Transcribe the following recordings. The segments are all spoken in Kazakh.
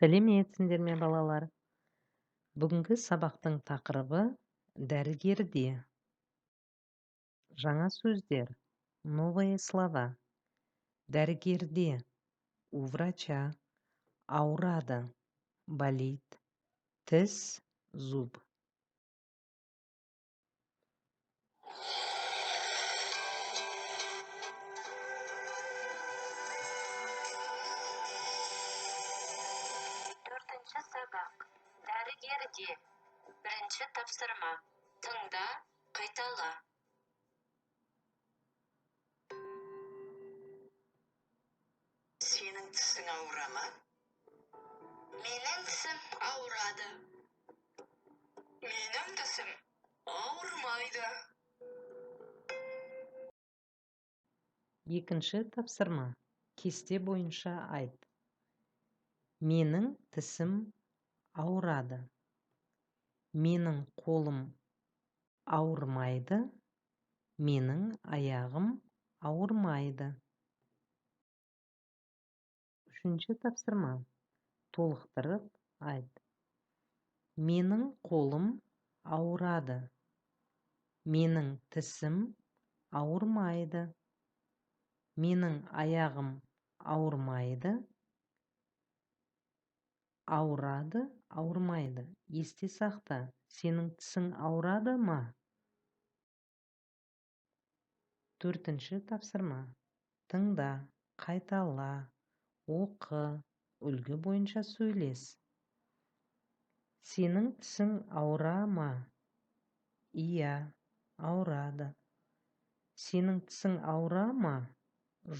Сәлеметсіңдер ме, балалар? Бүгінгі сабақтың тақырыбы дәрігерде. Жаңа сөздер, новые слова. Дәрігерде, у врача, ауырады, болит, тіс, зуб. Төртінші сабақ. Дәрігерде. Бірінші тапсырма. Тыңда, қайтала. Сенің тісің ауыра ма? Менің тісім ауырады. Менің тісім ауырмайды. Екінші тапсырма. Кесте бойынша айт. Менің тісім ауырады. Менің қолым ауырмайды. Менің аяғым ауырмайды. Үшінші тапсырма. Толықтырып айт. Менің қолым ауырады. Менің тісім ауырмайды. Менің аяғым ауырмайды. Ауырады, ауырмайды. Есте сақта, сенің тісің ауырады ма? Төртінші тапсырма. Тыңда, қайтала, оқы, үлгі бойынша сөйлес. Сенің тісің ауыра ма? Иә, ауырады. Сенің тісің ауыра ма?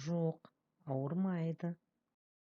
Жоқ, ауырмайды.